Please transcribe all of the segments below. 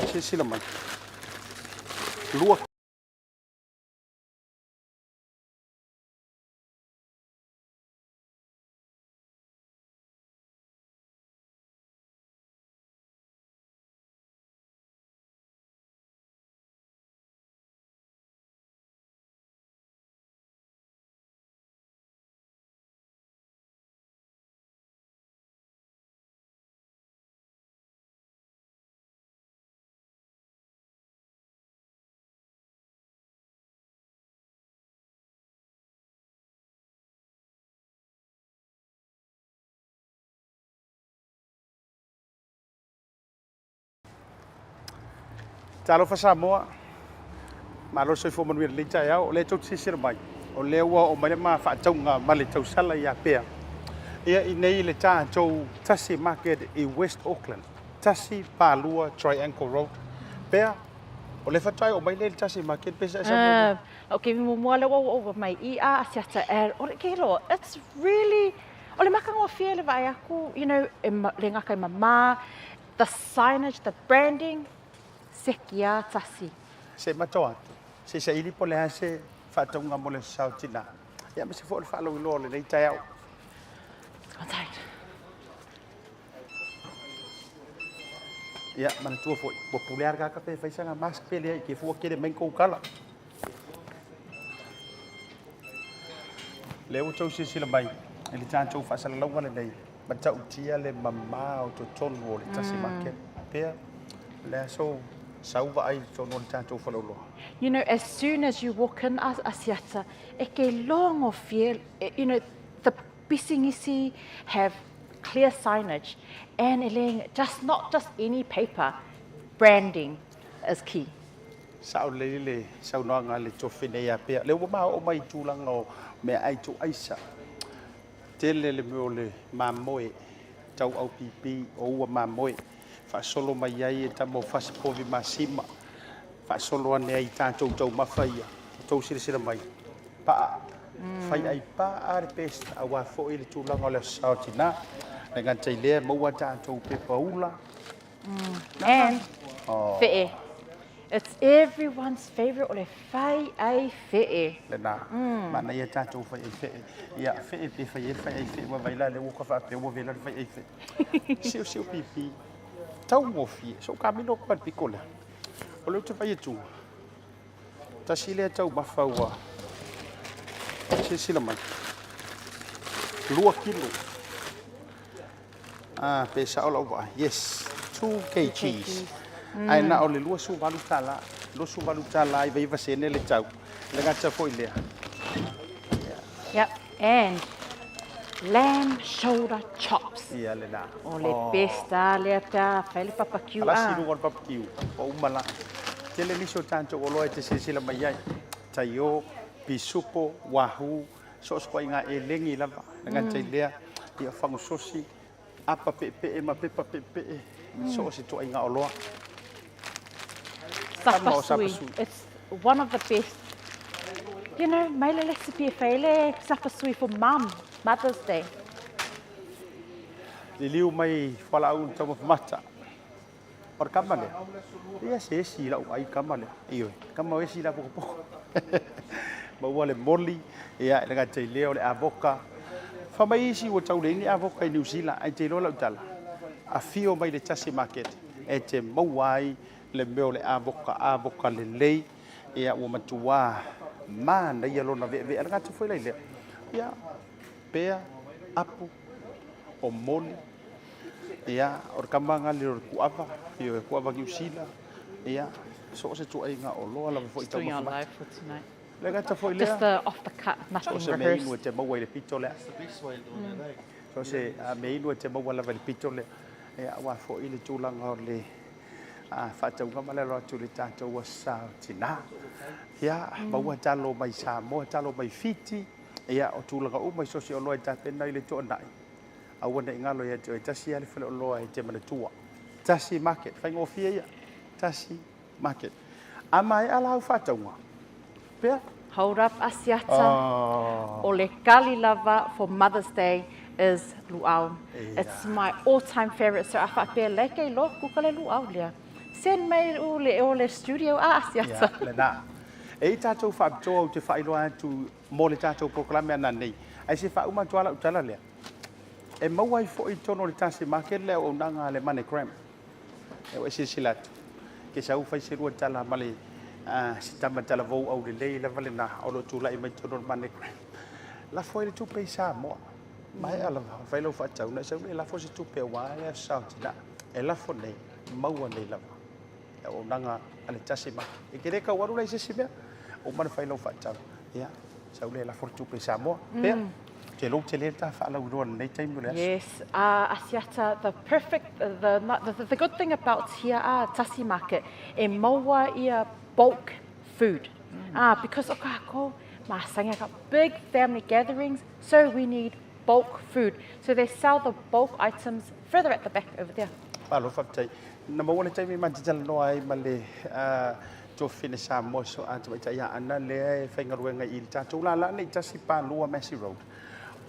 Silasila mai. 2. Talofa Samoa, malo le soifua manuia i lenei taeao. O lea tou te silasila mai, o lea ua oo mai le ma faatauga ma le tausala ia Pea. Ia i nei i le tatou Tasi Market i West Auckland, 142 Triangle Road. Pea, o lea faatoa e oo mai lea i le Tasi Market pe sa e sau muamua? Okay, muamua lea ua oo mai i a Asiata and o le kelo, it's really, o le matagofie le vaai atu, you know, e le gata e mama, the signage, the branding, seki a tasi. Se matoa atu, se i saili po o le a se faatauga mo le sao tina, ia aemaise foi o le faalauiloa o lenei taeao. Contact. Ia, manatua foi, ua pule lava le tagata pe fai sana mask pe leai, ke fua kele mai kou kala. Lea ua tou silasila mai i le tatou faasalalauga lenei, matautia le mama o totonu o le tasi market. Pea, o le a sou sau vaai i totonu o le tatou faleoloa? You know, as soon as you walk in Asiata, e ke logofie, you know, the pisinisi have clear signage and e le, just not just any paper, branding is key. Sao lelei le saunoaga a le tofi nei ia Pea. Lea ua ma oo mai i tulaga o meaai tuaisa. Tele le mea o le mamoe tau aupipi o ua mamoe faasolo mai ai e tama o fasi povi masima faasolo ane ai i tatou taumafa ia. Tou silasila mai, paa, fai ai paa le best aua foi le tulaga o le aso Sa o Tina. Le gata i lea, maua tatou pepa ula. And fe'e. It's everyone's favourite o le fai ai fe'e. Lena. Manaia tatou fai ai fe'e. Ia, fe'e pe fai ai le fai ai fe'e ua vai la lea ua ka faapea ua vela le fai ai fe'e. Siusiu pipi. Taugofie. So kamino atu le piko lea. O lea ou te fai atu. Tasi lea taumafa ua silasila mai. 2 kilo. Ah, pe sao lau vaai. Yes, 2 kgs. Ae na o le $28. $28 i vaiva sene le tau. Le gata foi lea. Yep, and lamb shoulder chops. Ia le na. O le best a lea pe a fai le barbecue a. Alasi i luga o le barbecue. Ua uma la. Tele nisi o tatou oloa e te silasila mai ai. Taio, pisupo, wahoo, So o se koaiga elegi lava, le gata i lea, ia fagusosi, apa peepee ma pepa peepee, so o se toaiga oloa. Sapasui. It's one of the best. You know, mai le recipe e fai le sapasui for mum, Mother's Day. Liliu mai fualaau na taumafa mata. O le kama lea, ia se esi i lau ai kama lea. Ioe, kama o esi la pokopoko. Maua le moli, ia le gata i lea o le avoka. Fa mai isi ua tau leai ni avoka i New Zealand, ae te iloa lau tala, afio mai le tasi market e te maua ai le mea o le avoka, avoka lelei, ia ua matua manaia lona veevee. A le gata foi la i lea, ia, pea, apu, o moli, Ia, o le kama nga le o le kuava, ioe, kuava Niu Sila, ia, so o se tuaiga oloa lava foi taumafa mata. Le gata foi lea. Just the off the cut, nothing rehearsed. So se mea inu e te maua i le pito lea. So se mea inu e te maua lava i le pito lea. Ia, aua foi le tulaga o le faatauga ma le alo atu i le tatou aso Sa o Tina. Ia, maua talo mai Samoa, talo mai Fiti, ia, o tulaga uma i so o se oloa e tapena i le toanai. Aua ne i galo ia te oe, tasi lava le faleoloa e te manatua. Tasi market, faigofie ia. Tasi market. A maea la au faatauga, pea? Hold up Asiata, o le kali lava for Mother's Day is luau. It's my all time favourite, so a faapea leke iloa kuka le luau lea. Send mai u le o le studio a Asiata. Ia, lena. E i tatou faapitoa ou te faailoa atu mo le tatou polokalame ana nei. Ae se faauma atu lava lau tala lea. E maua ai foi i totonu o le Tasi Market le auaunaga a le MoneyGram. E ua e silasila atu, ke sau fai se lua tala ma le si tama talavou aulelei lava lena o lo o tulai mai totonu o le MoneyGram. Lafo ai le tupe i Samoa. Maea lava, fai lau faatau, na e sau lea e lafo se tupe aua le Aso Sa o Tina. E lafo nei, maua nei lava le auaunaga a le Tasi Market. E te le tau alu la i se isi mea, uma ona fai lau faatau, ia, sau lea e lafo le tupe i Samoa. Pea, ou te iloa ua tele le ta faalauiloa i lenei taimi o le aso. Yes, Asiata, the perfect, the, the, the good thing about here a Tasi Market, e maua ia bulk food. Ah, because o kākou, masani ka big family gatherings, so we need bulk food. So they sell the bulk items further at the back over there. Malo faafetai. Na maua le taimi ma te talanoa ai ma le Tuafafine Samoa so a tamaitai ia Ana lea e faigaluega i le tatou lala nei 142 Massey Road.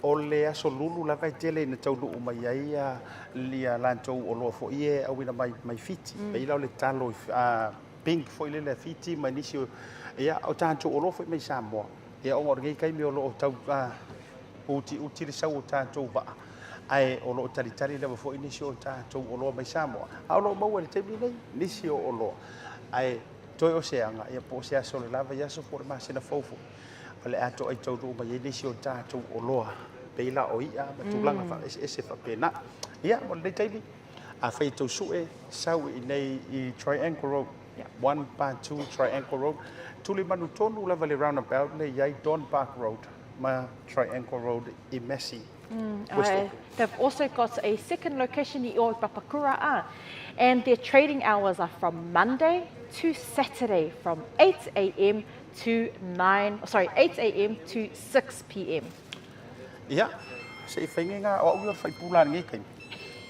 O le aso lulu lava e tele ina taunuu mai ai ia latou oloa foi e auina mai mai Fiti. Pei la o le talo pink foi lele a Fiti ma nisi o ia o tatou oloa foi mai Samoa. Ia ona o lenei taimi o lo o tau utiuti le sau o tatou vaa, ae o lo o talitali lava foi nisi o tatou oloa mai Samoa, a o lo o maua i le taimi lenei nisi o oloa, ae toe o se aga, ia po o se aso o le la vaiaso po o le masina fou foi, o le a toai taunuu mai ai nisi o tatou oloa, pei la o i'a ma tulaga faaeseese faapena. Ia, mo lenei taimi, afai e tou sue, sau i inei i Triangle Road, 1 pa 2 Triangle Road, tulimanu tonu lava le roundabout lea e i ai Don Park Road ma Triangle Road i Massey, West Auckland. They've also got a second location i o i Papakura a, and their trading hours are from Monday to Saturday from 8 a.m. to 9, sorry, 8 a.m. to 6 p.m. Ia, se i fai ngā, o au ia o le faipula i lenei taimi.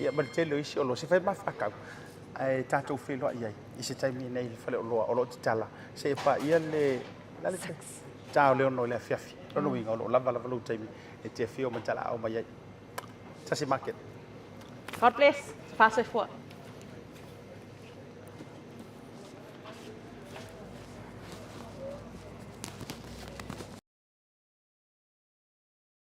Ia, ma le tele o isi oloa, se i fai ma faatau. Ae tatou feiloai ai i se taimi nei i le faleoloa o lo o tatala seia paia le, le a le taimi? Ta o le 6 i le afiafi. Lona uiga o lo o lava lava lou taimi e te afio ma talaau mai ai. Tasi Market. God bless. Faasoifua.